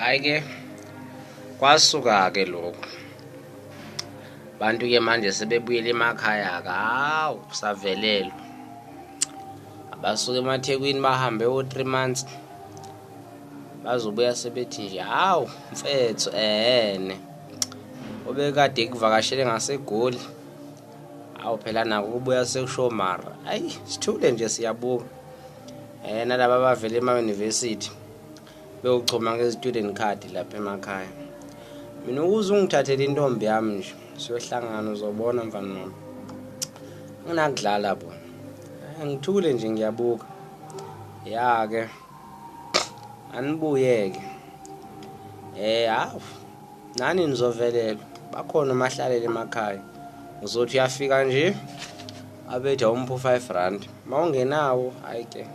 Hhayi-ke kwasuka-ke lokhu. Abantu-ke manje sebebuyele emakhaya-ke, hawu savelelwa. Abasuka emaThekwini bahambe o-3 months bazobuya sebethi nje hawu mfethu ehene obekade ekuvakashele ngaseGoli. Hawu phela nako kubuya sekusho mara. Ayi sithule nje siyabuka. Nalaba abavela ema-university bewuchoma ngezi-student card lapha emakhaya. Mina ukuze ungithathele intombi yami nje siyohlangana uzobona mfana wami. Nginakudlala bona. Ngithule nje ngiyabuka. Ya ke anibuyeke. Hawu nani nizovelelwa. Bakhona omahlalele emakhaya. Uzothi uyafika nje abethe umpho 5 rand. Mawungenawo hayi ke.